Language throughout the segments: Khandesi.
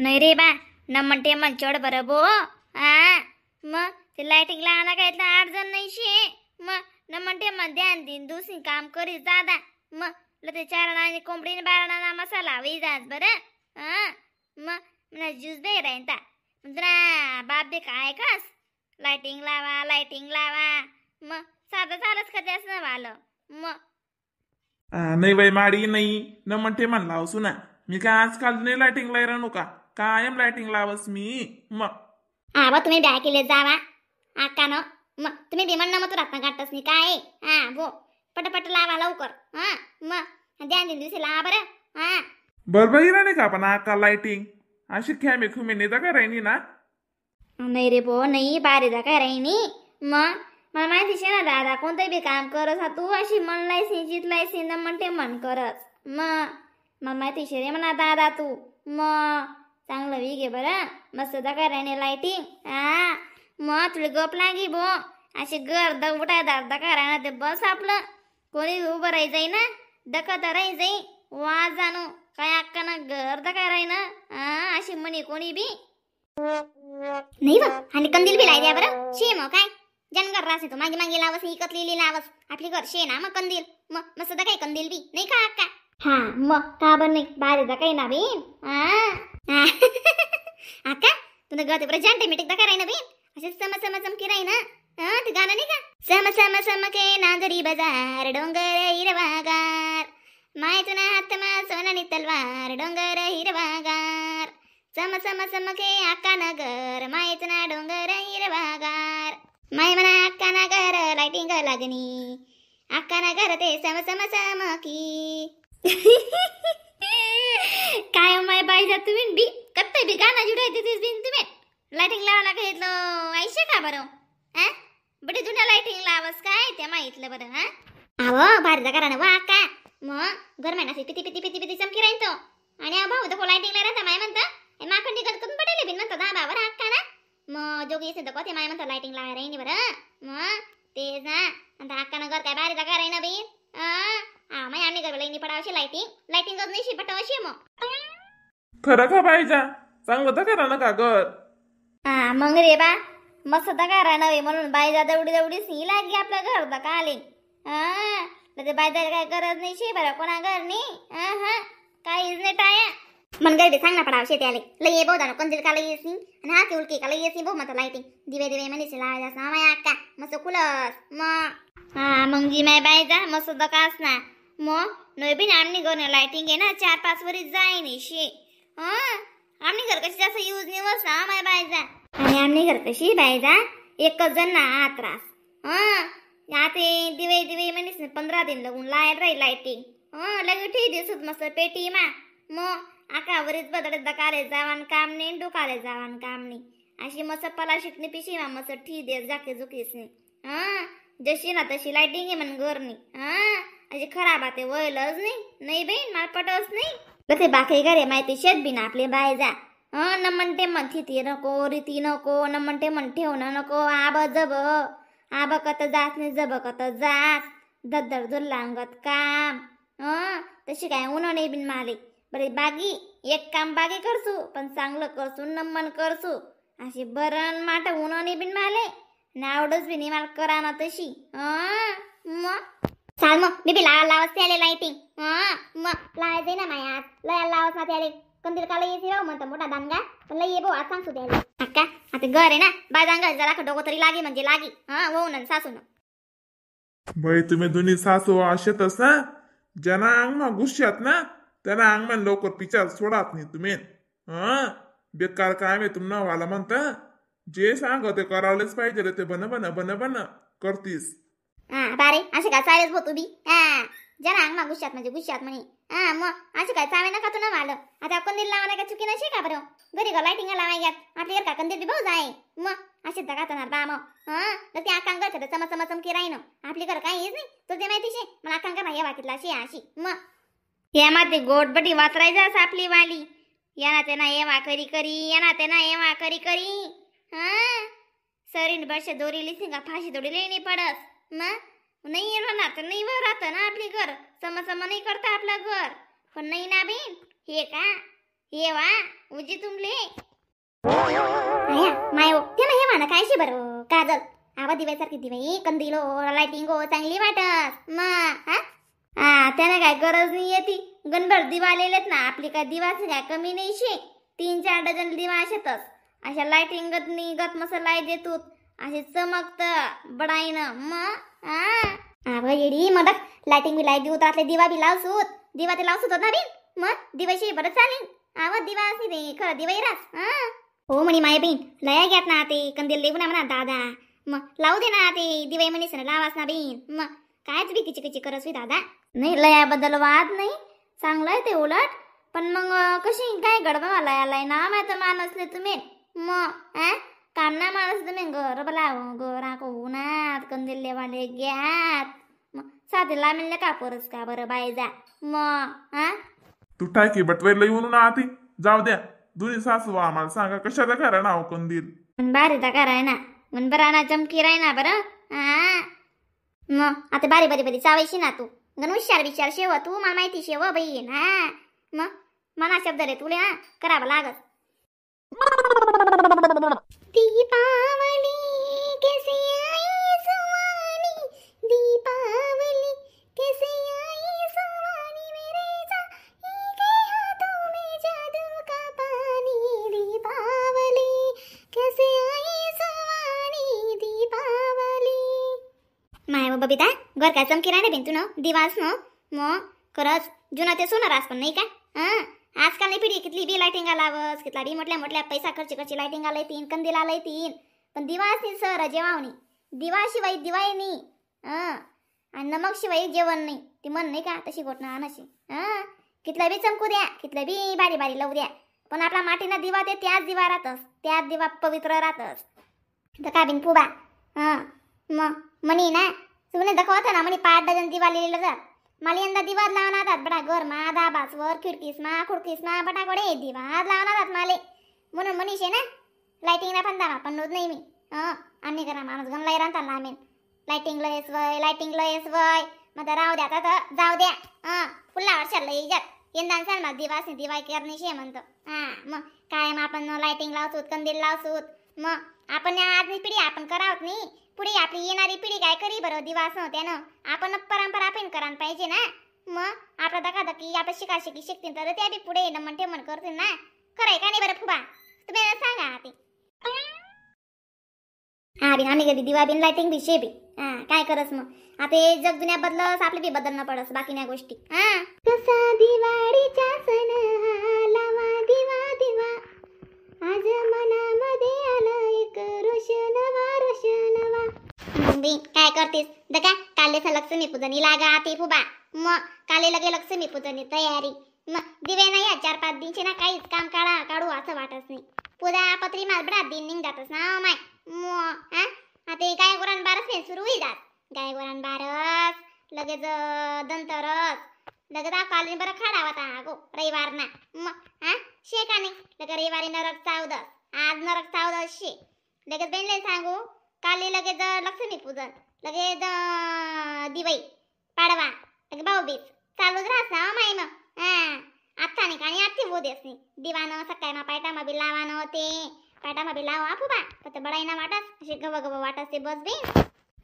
नाही रे बा न म्हणते मन चढ बरं बो. हा मग ते लाइटिंग लावायला काय इथलं अडचण नाही शे. मग न म्हणते मन ध्यान देईन दुसरी काम करीत दादा. मग ल ते चार आणि कोंबडीने 12 मसाला वे जास बरं. हा मग मला ज्यूस दे राहीन तुला बाप बे काय खास लाइटिंग लावा लाइटिंग लावा. मग साधं झालंच का त्यास न आलं मग. नाही बाई माडी नाही न म्हणते मन लावसू ना मी काय आजकाल नाही लाइटिंग लाई राहू का कायम लाइटिंग लावस मी. मग हा बा तुम्ही ब्या केले जावा आका न मग तुम्ही बी म्हणणं मग तू रातना गाठस नाही काय. हा बो पटपट लावा लवकर. हा मग ध्यान दिन दिवशी लावा बरं. हा बरोबर नाही का पण आका लाइटिंग अशी ख्यामे खुमे नाही काय राहिनी ना. नाही रे बो नाही बारे जा काय राहिनी. मग मला माहिती शे ना दादा कोणतं बी काम करत हा तू अशी मन लायसी चित लायसी न म्हणते मन करत. मग मला माहिती शे रे म्हणा दादा तू मग चांगलं वीग आहे बरं मस्त काय राहिनी लाइटिंग. हा मग तुला गप लागी बो अशी गर्द उठाय दादा काय राहणार ते बस आपलं कोणी उभं राहायचंय ना डकत राहायचंय वा जाणू काय अक्का ना गर्द काय राहीना. हा अशी म्हणी कोणी बी नाही बघ. आणि कंदील बी लाय द्या बरं शे मग काय जनगर रास येतो मागे मागे लावस इकत लिहिली लावस आपली घर शे ना मग कंदील मग मस्त काय कंदील बी नाही का अक्का. हा मग का बरं नाही बाहेर काही ना बीन. हा अक्का तुला गते बरं जाणते मिटिक काय राही ना बीन असे सम सम चमकी राही ना. हा ते गाणं नाही का सम सम समके नांदरी बाजार डोंगर हिरवागार मायतून हातमा सोनानी तलवार डोंगर हिरवागार सम सम समके अक्का नगर मायचना डोंगर हिरवागार माय म्हणा अक्का नगर लाइटिंग लागणी अक्का नगर ते सम सम समकी. काय माय बाई तुम्ही बी कत्ते बी गाणं जुडायचे तेच बिन तुम्ही लाइटिंग लावा घेतलं ऐशे का बरं. हा बडे जुन्या लाइटिंग लावस काय त्या माहितलं बरं. हा अहो भारी करा ना वा का मग घर महिना पिती पिती पिती पिती चमकी राहीन तो आणि भाऊ तर लाइटिंग ला राहता माय म्हणता माखंडी करून पटेल बिन म्हणता दहा बाबर अक्का ना मग जोगी असेल तर कोते माय म्हणता लाइटिंग लावा राहीन बरं. मग तेच ना आणि अक्का ना घर काय भारी जागा राहीन बिन. हा माय आम्ही घर लईनी पडावशी लाइटिंग लाइटिंग नाही शी पटावशी मग खरं का पाहिजा चांगलं तर करा ना का घर. हा मग रे बा मस्त तर करा नव्हे म्हणून बाई दवडी दवडी सी लागली आपल्या घर तर का आले. हा ते बाई काय गरज नाही शे बरं कोणा घर नाही. हा हा काहीच नाही टाया मन गरबे सांग ना पडावशे त्याले लई ये बहु कंदील का लई येसी आणि हा उलकी का लई येसी बहु म्हणतो लाइटिंग दिवे दिवे म्हणीस लावायला माया अक्का मस्त खुलस मग. हा मग जी माय बाई जा मस्त दकास ना मग नवी बिन आमनी घर लाइटिंग आहे ना 4-5 वरीच जाय नाही शे. हा आमनी घर कशी जास्त यूज नाही बस ना माय बाई जा आणि आमनी घर कशी बाई जा एकच जण ना हा त्रास. हा आता दिवे दिवे म्हणीस 15 दिन लागून लायल राहील लाइटिंग. हा लगे ठीक दिसत मस्त पेटी मा मग आकावरीच बदलत दकाले जावान काम नाही डोकाले जावान काम नाही अशी मस्त पला शिकणी पिशी मा मस्त ठी दे जाके जुकीस नाही. हा जशी ना तशी लाइटिंग आहे म्हण घर नाही. हा अशी खराब आते वळलंच नाही नाही बहीण मला पटवच नाही. ते बाकी घरे माहिती शेत बिन आपले बाय जा. हा न म्हणते मन थिती नको रीती नको न म्हणते मन ठेवणं नको आब जब आब कत जात नाही जब कत जात दद्दर दुर्लांगत काम. हा तशी काय उन्ह नाही बिन माले बरे बागी एक काम बागी करसू पण चांगलं करसू नमन करसू अशी बरं माट उन्ह नाही बिन माले नावडच बी नाही मला करा ना तशी. मग चाल मग मी बी लावा लावस त्याले लाइटिंग. हा मग लावायचे ना माया लया लावस ना त्याले कंदील का लई येते राव म्हणतो मोठा दानगा पण लई ये भाऊ आज सांगतो त्याले. अक्का आता घर आहे ना बाय दांगा जरा डोकं तरी लागे म्हणजे लागी. हा होऊ ना सासू ना बाई तुम्ही दोन्ही सासू असेतच ना ज्यांना अंगमा गुस्सात ना त्यांना अंगमान लवकर पिचार सोडात नाही तुम्ही. हा बेकार काय आहे तुमना वाला म्हणता जे सांग ते करायलाच पाहिजे रे ते बन बन बन बन करतीस. हा बारे असे काय चालेल भाऊ तुम्ही. हा जरा अंगमा गुस्सात म्हणजे गुस्सात म्हणे. हा मग असे काय चावे नका तू ना माल आता कंदील लावा नाही का चुकी नशी का बरं घरी का लाइटिंग लावाय घ्यात आपली घर का कंदील बी भाऊ जाय मग असे दगात बा मग. हा तर ते आकांग चम चम चमकी राहीन आपली घर काय येत नाही तुला ते माहिती शे मला आकांग नाही वाकितला अशी अशी मग या माते गोटबटी वाचरायचं असं आपली वाली या ना ते ना येवा करी करी या ना ते ना येवा करी करी. हा सरीन बरशे दोरी लिसिंग का फाशी दोरी लेणी पडस मग नाही राहणार तर नाही राहतं ना आपली घर सम सम नाही करता आपलं घर पण नाही ना बहीण हे का ये वा उजी तुमले आया माय ते ना हे म्हणा काय शे बरं काजल आवा दिव्यासारखी दिवाई कंदील लाइटिंग हो चांगली वाटत मग हा हा त्यांना काय गरज नाही येते गणभर दिवा आलेलेत ना आपली काय दिवाच काय कमी नाही शे 3-4 डझन दिवा अशातच अशा लाइटिंग गत निघत मस्त लाईट देतो असे चमकत बडाईन मग हा अगं येडी मदत लाइटिंग बी लाईट देऊ रातले दिवा बी लावसूत दिवा ते लावसूत ना बिन मग दिवाशी बरं चालेल आवा दिवा असे ते खरं दिवाई रास हा हो म्हणे माय बहीण लया घ्यात ना ते कंदील लेऊ ना म्हणा दादा मग लावू दे ना ते दिवाई म्हणीस ना लावास ना बहीण मग कायच बी किची किची करस दादा नाही लयाबद्दल वाद नाही चांगलं आहे ते उलट पण मग कशी काय गडबड लया लय ना माहित माणसले तुम्ही मग आ काम ना माणस तुम्ही घर बलाव घर उन्हात कंदील लेवाले घ्यात मग साधे लामेल का परस का बरं बाई जा मग हा तू टाकी बटवायला येऊन ना आती जाऊ द्या दोन्ही सासू आम्हाला सांगा कशाला करा नाव कंदील पण भारी तर कराय ना मन बरा ना चमकी राय ना बरं हा मग आता बारी बारी बारी चावायची ना तू गण हुशार बिचार शेव तू मला माहिती शेव बहीण हा मग मना शब्द रे तुला ना करावं लागत. दीपावली कैसे आई सुहानी दीपावली कैसे आई सुहानी मेरे जाई के हाथों में जादू का पानी दीपावली कैसे आई सुहानी दीपावली. माय बबिता घर काय चमकी राहणे बिन तू न दिवास न मग खरंच जुना ते सोनं रास पण नाही का हां आजकाल नाही पिढी कितली बी लाइटिंग लावस कितला बी मोठल्या मोठल्या पैसा खर्च खर्ची लाइटिंग आलंय तीन कंदील आलंय तीन पण दिवास नाही सर जेवावणी दिवाशिवाय दिवाय नाही आणि नमक शिवाय जेवण नाही ती म्हण नाही का तशी गोट ना अशी हां कितला बी चमकू द्या कितलं बी बारी बारी लावू द्या पण आपला मातीना दिवा ते त्याच दिवा राहतस त्याच दिवा पवित्र राहतस. तर का बिन फुबा हां मग म्हणी ना तुने दाखवत ना म्हणे 5 डझन दिवा लिहिलेलं जात मला यंदा दिवा लावणार बडा घर मा दाबासवर खिडकीस मा खुडकीस मा बटाकडे दिवा लावणार माले म्हणून मनीष आहे ना लाइटिंग ना पण दावा पण नोद नाही मी हं आम्ही करा माणूस गणलाई राहता लामेन लाइटिंग लयस वय लाइटिंग लयस वय मग राहू द्या आता जाऊ द्या हं पुढल्या वर्षाला लई जात यंदा सांग मग दिवास दिवाय करणे शे म्हणतो हां मग कायम आपण लाइटिंग लावसूत कंदील लावसूत मग आपण आजनी पिढी आपण करावत नाही पुढे आपली येणारी पिढी काय करी बरं दिवास त्यानं आपण परंपरा पण करायला पाहिजे ना मग आपला धकाधकी आपल्या शिका शिकी शिकतील तर त्या बी पुढे नमन ठेमन करतील ना खरंय का नाही बरं फुबा तुम्ही सांगा ते हा बिन आम्ही कधी दिवा बिन लाइटिंग बी शे बी हा काय करस मग आता हे जग दुनिया बदलस आपले बी बदलणं पडस बाकी नाही गोष्टी. हा कसा दिवाळीचा सण हा लावा दिवा दिवा आज मनामध्ये आलं एक रोशनवा रोशनवा. बी काय करतेस दका कालेचा लक्ष्मी पूजनी लागा ते फुबा मग काले लगे लक्ष्मी पूजनी तयारी मग दिवे नाही या 4-5 दिवशी ना काहीच काम काढा काढू असं वाटत नाही पूजा पत्री माल बडा दिन निघ जातच ना माय मग हा आता गाय गुरान बारस नाही सुरू होई जात गाय गुरान बारस लगेच दंतरस लगेच काल बरं खाडावा गो रविवार ना मग हा शे का नाही लगे रविवारी नरक 14 आज नरक 14 शे लगेच बहिणीला सांगू काले लगेच लक्ष्मी पूजन लगेच दिवाळी पाडवा लगे भाऊबीज चालूच राहत ना माय मग हा आत्ता नाही का आणि आत्ती होऊ देस नाही दिवानं सकाळी मा पायटा मा बी लावानं ते पायटा मा बी लावा फुबा फक्त बडाई ना वाटस असे गव गव वाटस ते बस बी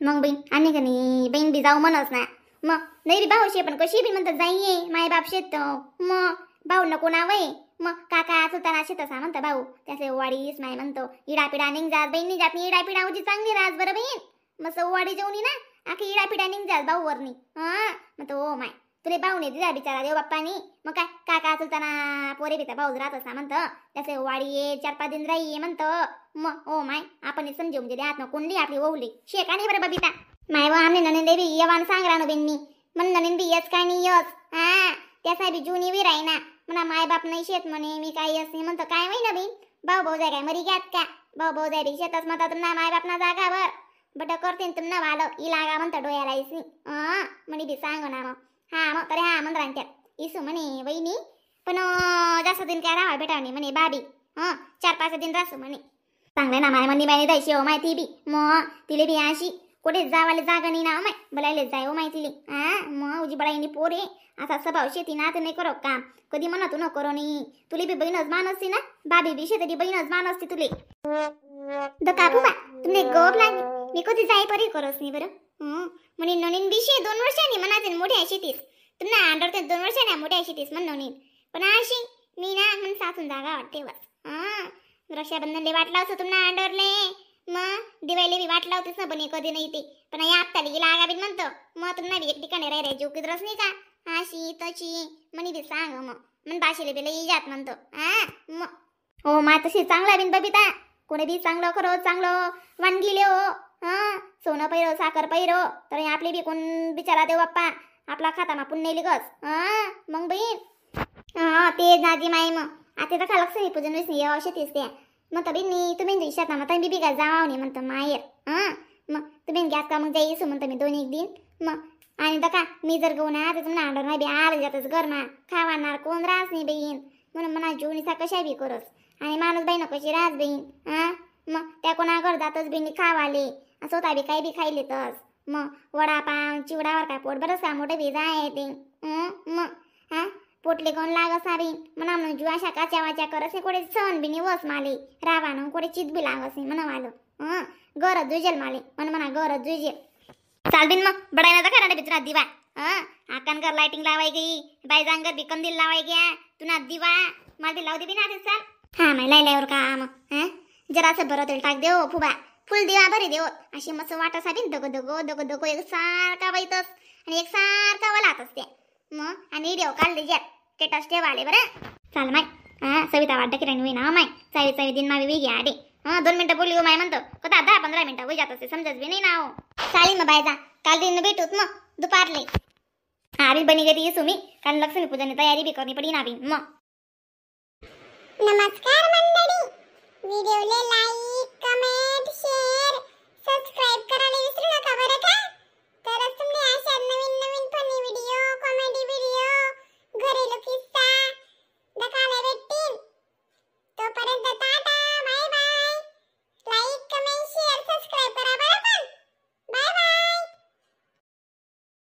मग बहीण आणि का नाही बहीण बी जाऊ म्हणस ना मग नाही बी भाऊ शे पण कशी बी म्हणतात जाईये माय बाप शेत मग भाऊ नको ना वय मग काका सुताना शेतसा म्हणतो भाऊ त्याचे वाडीस माय म्हणतो इडापिडा निघ जात बहीण जात नाही इडापिडा उजी चांगली रास बरं बहीण मस्त वाडी जेवणी ना आखी इडापिडा निघ जात भाऊ वरनी हा मग तो माय तुले भाऊ नाही दिला बिचारा देव बाप्पानी मग काय काका चुलताना पोरे बिता भाऊ राहत असा म्हणतं त्याचे वाडी ये 4-5 दिन राही म्हणतं मग ओ my आपण समजून म्हणजे द्यात ना कोणली आपली ओवली शे का नाही बरं बबिता माय व आम्ही ननेन देवी येवान सांग रानो बेंनी म्हण ननेन बी यच काय नाही यच हा त्यासा बी जुनी वीर आहे ना म्हणा माय बाप नाही शेत म्हणे मी काय यस नाही म्हणतो काय होई ना बहीण भाऊ भाऊ जाय काय मरी घ्यात का भाऊ भाऊ जाय बी शेतच म्हणतात ना माय बाप ना जागावर बट करते तुमना वालं ई लागा म्हणता डोळ्याला इसनी म्हणे बी सांग ना मग हा मग तरी हा म्हणत त्यात इसू म्हणे वहिनी पण जास्त दिन काय राहा भेटावणी म्हणे बाबी हं 4-5 दिन रासू म्हणे चांगलं ना माय म्हणी बाई द्यायची हो माहिती बी मग तिले बी अशी कुठे जावाले जागा नाही ना माय बोलायला जाय हो माहिती हा मग उजी बडाईनी पोरे असा स्वभाव शेती ना ते नाही करो काम कधी म्हणा तू न करो नाही तुली बी बहीणच मान असते ना बाबी बी शेतरी बहीणच मान असते तुले दका फुबा तुमने गोप लागली मी कधी जाय परी करोस नाही बरं. म्हणे ननीन बिशे 2 वर्षांनी म्हणाचे मोठ्या शेतीस तुम्हाला अंडर ते 2 वर्षांनी मोठ्या शेतीस म्हण ननीन पण अशी मी ना म्हण सासून जागा वाटते बस. हा रक्षाबंधनले वाटला असं तुम्हाला अंडरले मग दिवाळीले बी वाटला होतीस ना पण कधी नाही ते पण या आत्ताली गेला आगा बिन म्हणतो मग तुम्हाला बी एक ठिकाणी राही राही जीव रस नाही का अशी तशी म्हणे बी सांग मग मन भाषेले बी लई जात म्हणतो. हा मग हो मा तशी चांगला बिन बबिता कोणी बी चांगलं करो चांगलं वानगी ले हो. हा सोनं पैरो साखर पैरो तर आपले बी कोण बिचारा देव बाप्पा आपला खाता मा पुण्य गस. हा मग बहीण हा ते नाजी माई मग आता तर का लक्ष्मी पूजन वेळेस यावं शेतीच त्या मग तबी मी तुम्ही दिवसात ना मग बी का जावा नाही म्हणतो माहेर. हा मग तुम्ही गॅस का मग जाईसू म्हणतो मी 2 एक दिन मग आणि तर का मी जर गहू ना तर तुम्हाला अंडर नाही बी आलं जातच गरमा खावाणार कोण रास नाही बहीण म्हणून म्हणा जीवनीसा कशा बी करस आणि माणूस बाई कशी रास बहीण. हा मग त्या कोणाकडे जातच बहिणी खावाले स्वतः बी काही बी खायले तस मग वडापाव चिवडावर काय पोट बरंच का मोठं बी जाय ते. मग हा पोटले कोण लागस ना बी म्हणा म्हणून जीव अशा काच्या वाच्या करस नाही कोठे सण बी नाही वस माले रावा ना कोठे चित बी लागस नाही म्हणा आलो. गरज जुजेल माले म्हण म्हणा गरज जुजेल चाल बिन मग बडायना तर खरा बिचना दिवा. हा आकानकर लाइटिंग लावाय गई बायजांगर बी कंदील लावाय गया तुना दिवा मला बी लावू दे बी ना ते चाल. हा माय लायल्यावर का मग हा जरासं बरं तेल टाक देव फुबा फुल दिवा बरे देव अशी मस्त वाट असा बिन दगो दगो दगो दगो एक सारखा बाईतस आणि एक सारखा वलात असते मग आणि देव काढले ज्यात टेटस ठेवाले बरं चाल माय. हा सविता वाटत किरण होई ना माय चावी चावी दिन मावी वेगी आडे. हा 2 मिनिटं बोलली हो माय म्हणतो कदा 10-15 मिनिटं होई जात असते समजत बी नाही ना हो. चालेल मग बाय जा काल दिन भेटूत मग दुपारले. हा बी बनी गती येसू मी कारण लक्ष्मी पूजनची तयारी बी करणी पडी ना बी मग. नमस्कार मंडळी, व्हिडिओला लाईक कमेंट